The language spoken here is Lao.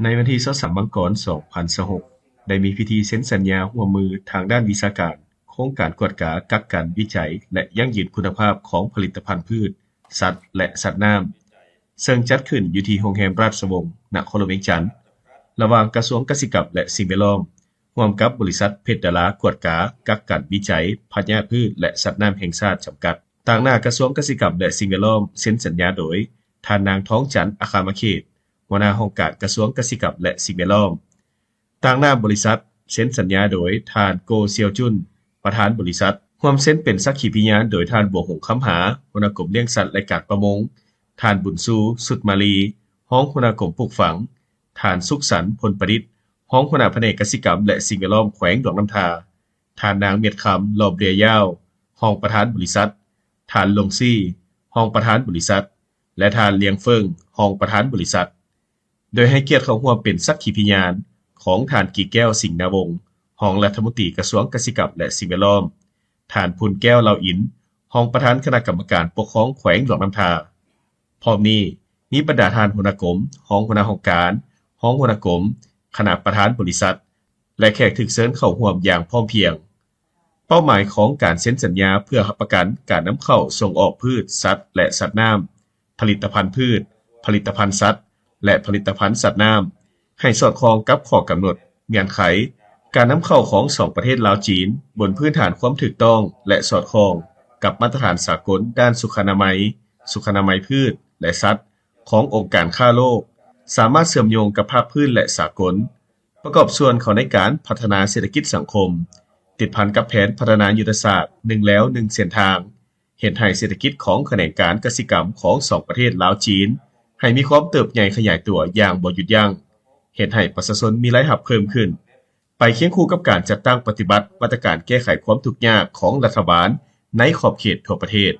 ໃນວັນທີຊາວສາມ ມັງກອນ ສອງພັນຊາວຫົກ ໄດ້ມີພິທີເຊັນສັນຍາຮ່ວມມືທາງດ້ານວິຊາການ ໂຄງການກວດກາ, ກັກກັນ, ວິໄຈ ແລະ ຢັ້ງຢືນຄຸນນະພາບຂອງຜະລິດຕະພັນພືດ, ສັດ ແລະ ສັດນ້ຳ ເຊິ່ງຈັດຂຶ້ນຢູ່ທີ່ໂຮງແຮມລາຊະວົງ ນະຄອນຫຼວງວຽງຈັນ ລະຫວ່າງກະຊວງກະສິກຳ ແລະ ສິ່ງແວດລ້ອມ ຮ່ວມກັບບໍລິສັດເພັດດາລາກວດກາ, ກັກກັນ, ວິໄຈພະຍາດພືດ ແລະ ສັດນ້ຳແຫ່ງຊາດ ຈຳກັດ. ຕາງໜ້າກະຊວງກະສິກຳ ແລະ ສິ່ງແວດລ້ອມ ເຊັນສັນຍາໂດຍ ທ່ານນາງ ທອງຈັນ ອາຄາມະເຂດ ຫົວໜ້າຫ້ອງການກະຊວງກະສິກຳ ແລະ ສິ່ງແວດລ້ອມ. ຕາງໜ້າບໍລິສັດ ເຊັນສັນຍາໂດຍ ທ່ານ ໂກ ຊຽວຈຸນ ປະທານບໍລິສັດ. ຮ່ວມເຊັນເປັນສັກຂີພິຍານໂດຍ ທ່ານ ບົວຫົງ ຄຳຫາ ຫົວໜ້າກົມລ້ຽງສັດ ແລະ ການປະມົງ, ທ່ານ ບຸນຊູ ສຸດມາລີ ຮອງຫົວໜ້າກົມປູກຝັງ, ທ່ານ ສຸກສັນ ພົນປະດິດ ຮອງຫົວໜ້າພະແນກກະສິກຳ ແລະ ສິ່ງແວດລ້ອມແຂວງຫຼວງນ້ຳທາ, ທ່ານນາງ ມຽດຄຳ ຫຼໍ່ເບຍຍາວ ຮອງປະທານບໍລິສັດ, ທ່ານ ຫຼົງຊີ ຮອງປະທານບໍລິສັດ ແລະ ທ່ານ ລຽງເຟິງ ຮອງປະທານບໍລິສັດ. ໂດຍໃຫ້ກຽດເຂົ້າຮ່ວມເປັນສັກຂີພິຍານຂອງທ່ານ ກີແກ້ວ ສິງນາວົງ ຮອງລັດຖະມົນຕີກະຊວງກະສິກຳ ແລະ ສິ່ງແວດລ້ອມ, ທ່ານ ພຸນແກ້ວ ເລົາອິນ ຮອງປະທານຄະນະກຳມະການປົກຄອງແຂວງຫຼວງນ້ຳທາ. ພ້ອມນີ້ ມີບັນດາທ່ານຫົວໜ້າກົມ, ຮອງຫົວໜ້າຫ້ອງການ, ຮອງຫົວໜ້າກົມ, ຄະນະປະທານບໍລິສັດ ແລະ ແຂກຖືກເຊີນເຂົ້າຮ່ວມຢ່າງພ້ອມພຽງ. ເປົ້າໝາຍຂອງການເຊັນສັນຍາເພື່ອຮັບປະກັນການນຳເຂົ້າສົ່ງອອກພືດ, ສັດ ແລະ ສັດນ້ຳ, ຜະລິດຕະພັນພືດ, ຜະລິດຕະພັນສັດ ແລະ ຜະລິດຕະພັນສັດນ້ຳ ໃຫ້ສອດຄ່ອງກັບຂໍ້ກຳນົດ, ເງື່ອນໄຂ ການນຳເຂົ້າຂອງສອງປະເທດລາວ-ຈີນ ບົນພື້ນຖານຄວາມຖືກຕ້ອງ ແລະ ສອດຄ່ອງກັບມາດຕະຖານສາກົນດ້ານສຸຂະອະນາໄມ, ສຸຂະອະນາໄມພືດ ແລະ ສັດ ຂອງອົງການຄ້າໂລກ, ສາມາດເຊື່ອມໂຍງກັບພາກພື້ນ ແລະ ສາກົນ, ປະກອບສ່ວນເຂົ້າໃນການພັດທະນາເສດຖະກິດສັງຄົມ, ຕິດພັນກັບແຜນພັດທະນາຍຸດທະສາດໜຶ່ງແລວໜຶ່ງເສັ້ນທາງ, ເຮັດໃຫ້ເສດຖະກິດຂອງຂະແໜງການກະສິກຳຂອງສອງປະເທດລາວ-ຈີນ ໃຫ້ມີຄວາມເຕີບໃຫຍ່ຂະຫຍາຍຕົວຢ່າງບໍ່ຢຸດຢັ້ງ, ເຮັດໃຫ້ປະຊາຊົນມີລາຍຮັບເພີ່ມຂຶ້ນ, ໄປຄຽງຄູ່ກັບການຈັດຕັ້ງປະຕິບັດມາດຕະການແກ້ໄຂຄວາມທຸກຍາກຂອງລັດຖະບານໃນຂອບເຂດທົ່ວປະເທດ.